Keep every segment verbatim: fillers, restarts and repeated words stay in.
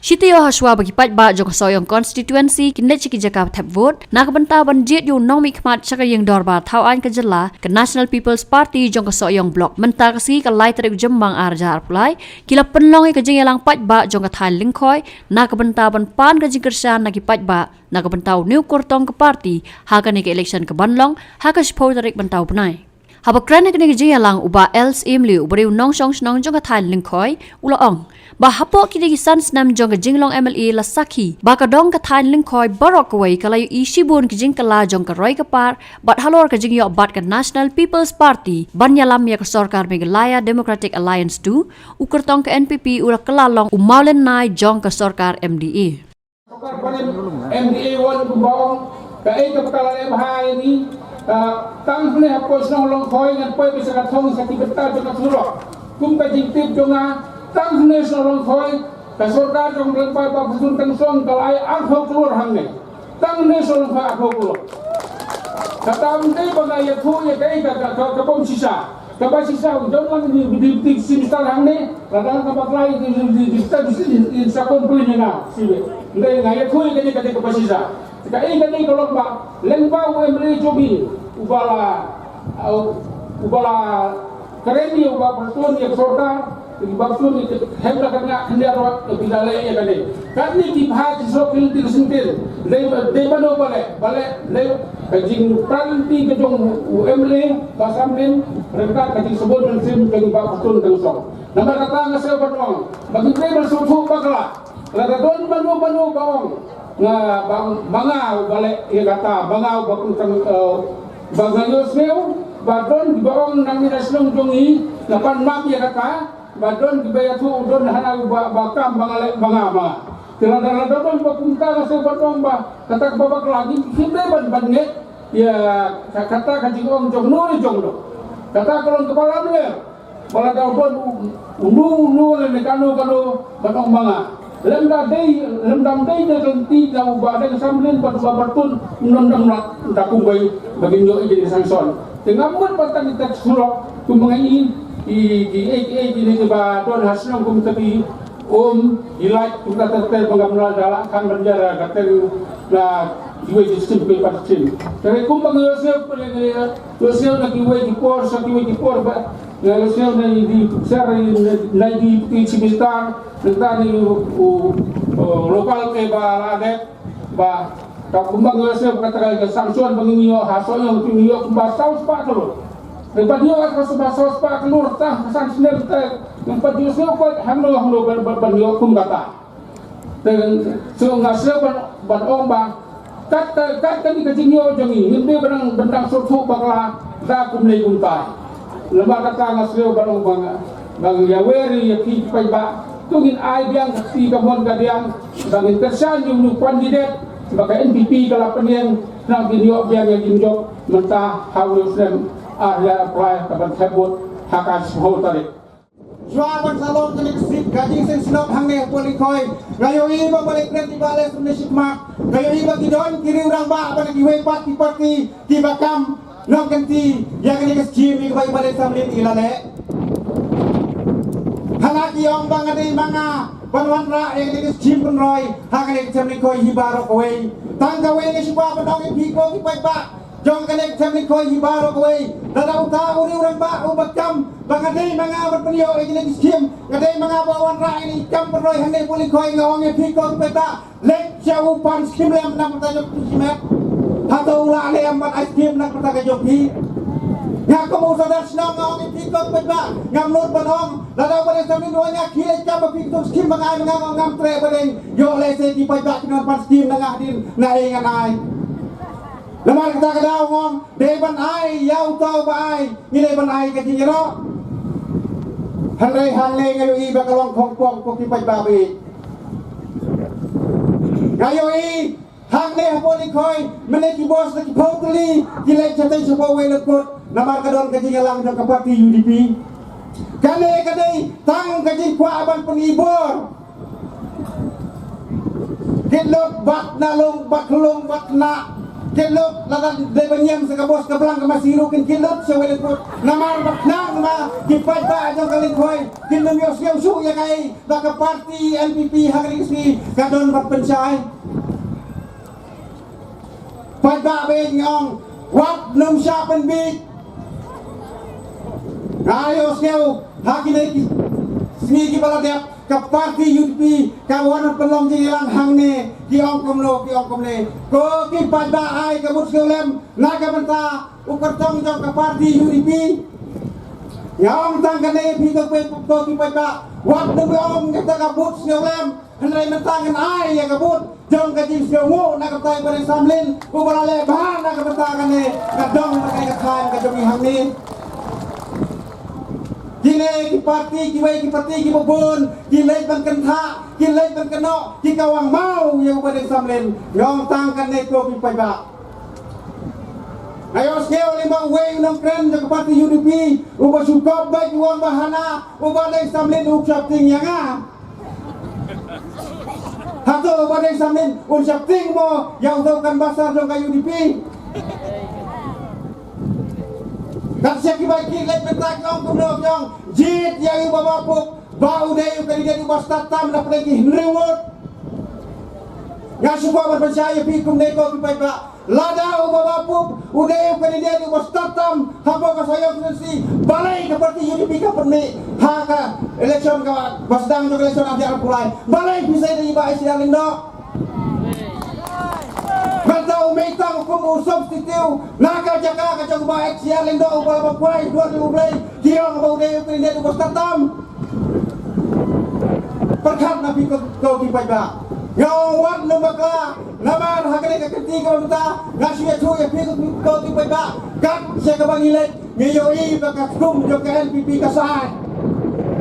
Shi taïew ha shuwa ba ki paidbah jong ka Sohiong constituency kin leit sha ki jaka thep vote na ka bynta ban jied ïa u nongmihkhmat sha ka ïing dorbar thaw aiñ ka jylla, ka National People's Party jong ka Sohiong Block mynta ka sngi ka lai tarik Jymmang ar hajar arphew lai, ki la pynlong ïa ka jingïalang paidbah jong ka thaiñ Lyngkhoi na ka bynta ban pan ka jingkyrshan na ki paidbah na ka bynta une u kyrtong ka party ha kane ka election ka ban long ha ka shiphew tarik mynta u bnai. Haba kren ha kane ka jingïalang, u Bah L Syiem Liew, uba dei u nongshong shnong jong ka thaiñ Lyngkhoi, u la ong ba hapoh kine ki san snem jong ka jinglong M L A la sakhi ba ka dong ka thaiñ Lyngkhoi baroh kawei ka la ïohi shibun ki jingkylla jong ka roi ka par bad halor ka jingïoh bad ka National People's Party ban ïalam ïa ka sorkar Meghalaya Democratic Alliance two, u kyrtong ka N P P u la kylla long u mawlynnai jong ka sorkar M D A. Sorkar barim M D A one kumba ong, kaei kaba ka la leh bha ïa ngi, ah, tang hangne hapoh shnong Lyngkhoi ngan poi beit sha ka thong sha ki bynta jong ka surok. Kum ka jingtip jong nga, tang hangne shnong Lyngkhoi, ka sorkar jong u Bah Prestone Tynsong ka la ai arphew klur hangne. Tang hangne shnong Lyngkhoi arphew klur. Kata ym dei ba nga ïathuh ïa kaei ka, ka, ka, ka bym shisha. Kaba shisha u jong lang ni di di shisha hangne, lada kaba klai di di di di di sa kon puli ni na sibe. Ndai nga ïathuh ïa kane kane kaba shisha. Kaei kane ka long ba lyngba u M L A jong ngi uba la, uh, uba la kren ïa u Bah Prestone ïa ka sorkar, u Bah Prestone ïa ka hem da ka nga khyndiat rot, u bi la leh ïa kane. Katne ki bha ki sop ki lynti ki syntien. Dei, dei mano ba leh, ba leh, leh ka jingpynlynti ka jong u M L A Bah Samlim, ryngkat ka jingsbun mynsiem jong u Bah Prestone Tynsong. Namar kata nga sngew ban ong ba ngi trei ban sngewthuh bakla. Lada don mano mano ba ong nga ba, ba nga uba leh ïa kata, ba nga uba pynkan, eh, ba nga ïohsngew ba don kiba ong nangne na shnong jong ngi, nga pan map ïa kata. Ba don kiba ïathuh, don hana ba, ba kam ba nga leh ba nga, ba nga. Te lada, lada don ba kumta nga sngew ban ong ba kata kaba bakla, ngim, ngim dei ban, ban ngeit ïa ka, kata ka jingong jong no ne jong no. Kata ka long kaba lamler. Ba lada don u, uno uno lane kano kano ban ong ba nga. Lymda dei, lymda ym dei na ka lynti na u Bah Deng Samlin bad u Bah Batun, ym don dang lat da kumwei ba kin ïoh ïa kine ki sanction. Te nga mut ba tang kita ki surok kumba nga ïohi ki, ki, ki, ki, kine kiba don ha shnong kumta ki um, ki lait kumta ter ter ba ngam lah da lah khan ban ïa ra ka ter na kiwei ki skim kiwei pat skim. Te kumba nga ïohsngew, ïohsngew na kiwei ki por sha kiwei ki por ba nga ïohsngew na i di sar na i di ki simitar nangta ni u, u, u local ke ba la dep. Ba ka kumba nga ïohsngew ba kata ka sanction ba ngi ïoh ha Sohiong ngi ïoh kumba saw spah klur. Ngi pat ïoh ka kumba saw spah klur tang ka san snem te ngi pat ïohsngew ko hangno hangno ban, ban, ban ïoh kum kata. Te so nga sngew ban, ban ong ba kat ka, kat kane ka jingïoh jong ngi ngim dei ban dang, ban dang sngewthuh bakla da kumne kumtai. Namar kata nga sngew ban ong ba nga, ba nga ïawer ïa phi ki paidbah, to ngin ai biang ka kti kamon kadiang ba ngin kyrshan ïa uno u candidate ba ka N P P ka la pynïeng, khnang ba ngin ïoh biang ïa ka jingjop mynta ha une u snem ar hajar arphew lai, ka ban thep vote ha ka shiphew tarik. Shuwa ban sa long kane ka seat, ka jingseng shnong hangne hapoh Lyngkhoi, nga ïohi ba balei kren ki ba leh sum ne shikmat, nga ïohi ba ki don ki riew rangbah bad kiwei pat ki party kiba kam nongkynti ïa kane ka scheme ïa kaba i Bah Deng Samlin i la leh. Hana ki ong ba nga dei ma nga ban wanrah ïa kane ka scheme pynroi ha kane ka them Lyngkhoi hi baroh kawei. Tang kawei nga shu kwah ban ong ïa phi ko ki paidbah jong kane ka them Lyngkhoi hi baroh kawei. Lada uta u riew rangbah uba kam ba nga dei ma nga ban pynïoh ïa kane ka scheme, nga dei ma nga ba wanrah ïa kane ka kam pynroi hangne hapoh Lyngkhoi, nga ong ïa phi ko ki paidbah, leit sha u pan skim lem na ka bynta jong u shimet. Hato u la lem ban ai skim na ka bynta ka jong phi? Nga kum u sordar shnong nga ong ïa phi ko ki paidbah, ngam nud ban ong. Lada u Bah Deng Samlin u ong ïa ki leit kam ba phi ki skim ba nga ai ma nga, ngam treh ba dei. Ïoh lehse ki paidbah kin wan pan skim na nga hadien na ei ngan ai. Namar kata ka daw nga ong dei ban ai ïa uta uba ai, ngi dei ban ai ka jingïaroh. Hynrei hangne nga ïohi ba ka long khongpong ko ki paidbah ba ïeit. Nga ïohi hangne hapoh Lyngkhoi mynne ki bos na ki phew tylli ki leit shatei shapoh Wei Lyngkut namar ka don ka jingïalang jong ka party U D P. Kane ka dei tang ka jingkwah ban pyni bor. Ki lok bat na long, bat long, bat na. Kin lut, lada dei ban ïeng sa ka bus ka Blang ka Masi ruh kin kin lut sha Wailadmut. Namar ba khnang ma ki paidbah jong ka Lyngkhoi kin ym ïohsngew shuh ïa kaei ba ka party N P P ha kane ka sngi ka don bad pynshai. Paidbah ba ïeit nga ong, wat nym shah pynbiej. Nga ïohsngew ha kine ki sngi kiba la dep ka party U D P ka wan pynlong jingïalang hangne, ki ong kumno, ki ong kumne. Ko ki paidbah, ai ka vote sngewlem na ka bynta u kyrtong jong ka party U D P. Nga ong tang kane ïa phi ko ki paidbah, wat nym ong kata ka vote sngewlem. Hynrei mynta ngan ai ïa ka vote jong ka jingsngewnguh na ka bynta u Bah Deng Samlin uba la leh bha na ka bynta kane ka dong, na kane ka thaiñ ka jong ngi hangne. Kine ki party, kiwei ki party kiba bun ki leit ban kynthah, ki leit ban kynnoh, ki kawang maw ïa u Bah Deng Samlin. Nga ong tang kane ko ki paidbah. Nga ïohsngew lyngba uwei u nongkren jong ka party U D P uba shu kop beit u ong ba hana u Bah Deng Samlin u shapting ïa nga. Hato u Bah Deng Samlin un shapting mo ïa uto u canvasser jong ka U D P? Kat sha kiba ki leit mynta ki ong kumno, ki ong jied ïa u Bah Bah Pup ba u dei u candidate uba stad tam na pdeng ki hynriew ngut. Nga shu kwah ban pynshai ïa phi kumne ko ki paidbah, lada u Bah Bah Pup u dei u candidate uba stad tam hapoh ka Sohiong constituency, balei ka party U D P ka pynmih ha ka election kaba sdang jong ka election ar hajar arphew lai? Balei phi sei da i Bah H C R Lyngdoh? Mynta u mih tang kum u substitute na ka jaka ka jong u Bah H C R Lyngdoh uba la kwai duh ïa U Blei, ki ong ba u dei u candidate uba stad tam. Pyrkhat na phi ko, ko ki paidbah. Nga ong wat nym bakla, namar ha kane ka kynti kaba mynta nga shu ïathuh ïa phi ko, ko ki paidbah. Kat sha kaba ngi leit ngi ïohi ba ka kum jong ka N P P ka sah.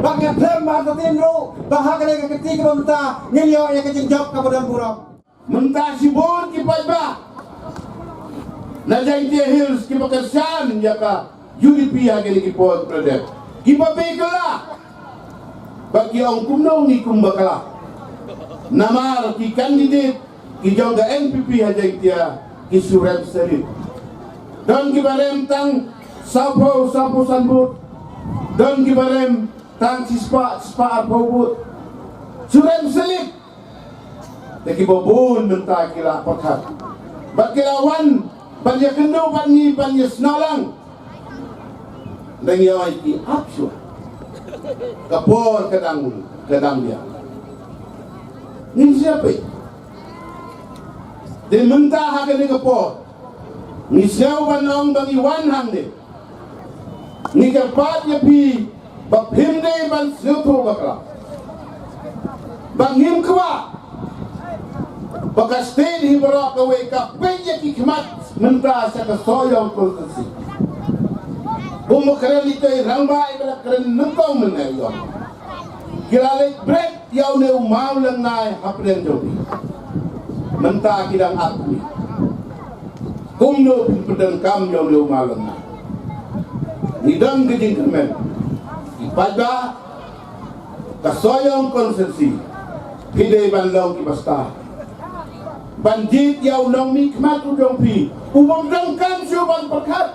Ba nga khlem artatien ruh ba ha kane ka kynti kaba mynta ngin ïoh ïa ka jingjop kaba don burom. Mynta shibun ki paidbah na Jaintia Hills kiba kyrshan ïa ka U D P ha kine ki por ba la dep, kiba beh kylla. Ba ki ong kumno ngi kum bakla? Namar ki candidate ki jong ka N P P ha Jaintia ki shu rem sha lip. Don kiba rem tang sawphew, sawphew san vote. Don kiba rem tang shispah, shispah arphew vote. Shu rem sha lip. Te kiba bun mynta ki la pyrkhat bad ki la wan ban ïakynduh bad ngi ban ïasnoh lang. Dang ïa ki ap shuwa. Ka por ka dang, ka dang biang. Ngin sa peit. Te mynta ha kane ka por ngi sngew ban ong ba ngi wan hangne. Ngi kyrpad ïa phi ba phim dei ban sngewthuh bakla. Ba ngim kwah ba ka state hi baroh kawei ka peit ïa ki khmat mynta sha ka Sohiong constituency. Kum ba kren ito i rangbah iba la kren nyngkong mynne ïa ki la leit bret ïa une u Mawlynnai hapdeng jong phi. Mynta ki dang ap phi. Kumno phin pyndonkam ïa une u Mawlynnai? Ngi don ka jingkyrmen. Ki paidbah ka Sohiong constituency phi dei ban long kiba stad. Ban jied ïa u nongmihkhmat u jong phi u bym donkam shuh ban pyrkhat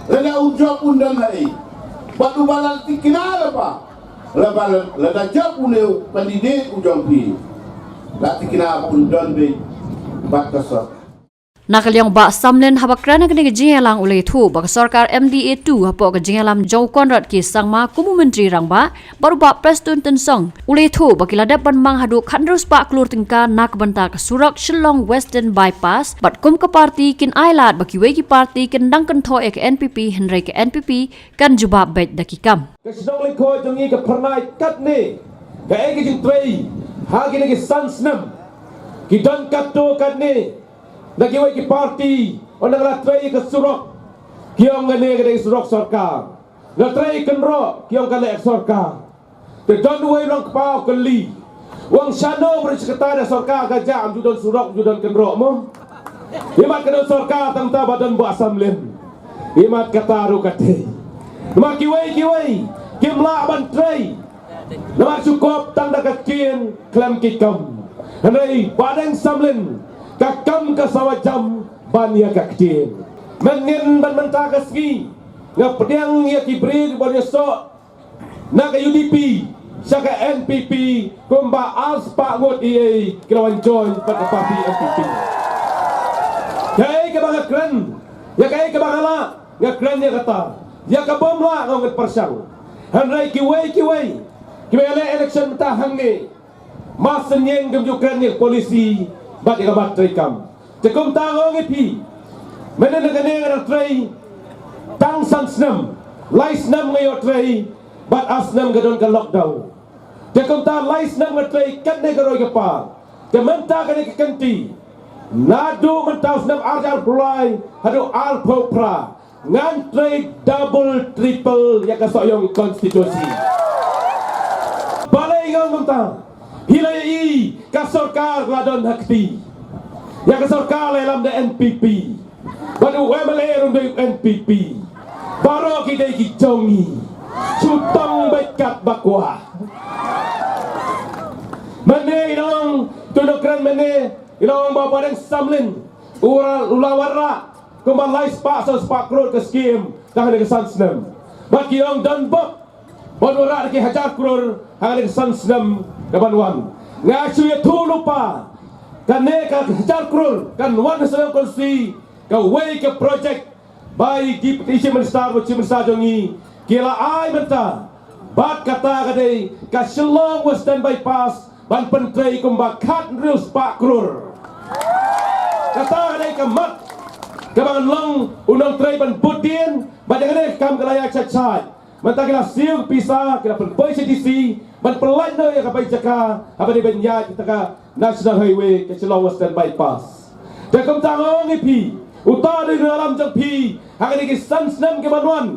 lada u jop un don ha ei bad uba la thikna lypa. Lada, lada jop une u candidate u jong phi, la thikna ba un don beit bad ka sorkar. Na ka liang u Bah Samlin haba kren ha kane ka jingïalang u la ïathuh ba ka sorkar M D A two hapoh ka jingïalam jong u Conrad K Sangma kum u Myntri Rangbah bad u Bah Prestone Tynsong u la ïathuh ba ki la dep ban mang haduh khathynriew spah klur tyngka na ka bynta ka surok Shillong Western Bypass bad kum ka party kin ailad ba kiwei ki party kin dang kynthoh ïa ka N P P hynrei ka N P P kan jubab beit da ki kam. Ka shnong Lyngkhoi jong ngi ka phyrnai katne kaei ka jingtrei ha kine ki san snem. Ki don katto katne na kiwei ki party, ynda nga la trei ka surok ki ong kane ka dei surok sorkar. Nga trei kynroh ki ong ka leh sorkar. Te don uwei u long kpa u kylli. U ong shano ba ri sekretar da sorkar ka jah, ym ju don surok, ym ju don kynroh mo. Imat ka don sorkar tang ta ba don Bah Samlin. Imat kata ruh ka dei. Namar kiwei kiwei kim lah ban trei. Namar shu kop tang da ka ktien khlem ki kam. Hynrei Bah Deng Samlin ka kam ka sawa jam. ban ïa ka ktien. Mynnin bad mynta ka sngi nga pdiang ïa ki briew ban ïasoh na ka U D P sha ka N P P kumba ar spah ngut ïa ki la wan join bad ka party N P P. Kaei kaba nga kren, ïa kaei kaba nga lah, nga kren ïa kata. Ïa ka bym lah nga ong ngan pyrshang. Hynrei kiwei kiwei kiba ïaleh election mynta hangne, ma sngewthuh kim ju kren ïa ka policy bad ïa ka mat treikam. Te kumta nga ong ïa phi, mynta kane nga dang trei tang san snem, lai snem nga ïoh trei bad ar snem ka don ka lockdown. Te kumta lai snem nga trei katne ka roi ka par. Te mynta kane ka kynti, naduh mynta u snem ar hajar arphew lai haduh arphew phra, ngan trei double triple ïa ka Sohiong constituency. Balei nga ong kumta? Phi la ïohi ka sorkar la don ha kti. Ïa ka sorkar la ïalam da N P P. Bad u M L A ruh dei N P P. Baroh ki dei ki jong ngi. Shu tang bad kat ba kwah. Mynne i nong, tu nongkren mynne, i nong ba Bah Deng Samlin u la wanrah kumba lai spah san spah klur ka skim tang ha kane ka san snem. Bad ki ong don bok ban wanrah da ki hajar klur ha kane ka san snem kaban wan. Nga shu ïathuh lypa, kane ka hajar klur kan wan ha Sohiong constituency, kawei ka project ba i Deputy Chief Minister bad Chief Minister jong ngi ki la ai mynta. Bad kata ka dei ka Shillong Western Bypass ban pyntrei kumba khathynriew spah klur. Kata ka dei ka mat kaba ngan long u nongtrei ban bud dien. Bad ïa kane ka kam ka la ïaid shaid. Mynta ki la siew ka pisa, ki la pynpoi sha D C ban pynlait noh ïa ka bai jaka haba dei ban ïaid ïa ka National Highway ka Shillong Western Bypass. Te kumta nga ong ïa phi, uta u nongïalam jong phi ha kine ki san snem kiban wan,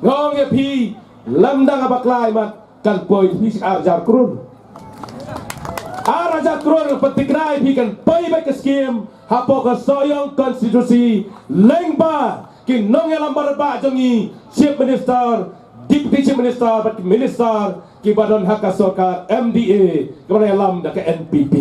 nga ong ïa phi, lymda nga bakla mat, kan poi phi shi ar hajar klur. Ar hajar klur nga pyntikna ïa phi kan poi beit ka skim hapoh ka Sohiong constituency lyngba ki nongïalam ba radbah jong ngi, Chief Minister, Deputy Chief Minister bad ki Minister kiba don ha ka sorkar M D A kaba ïalam da ka N P P.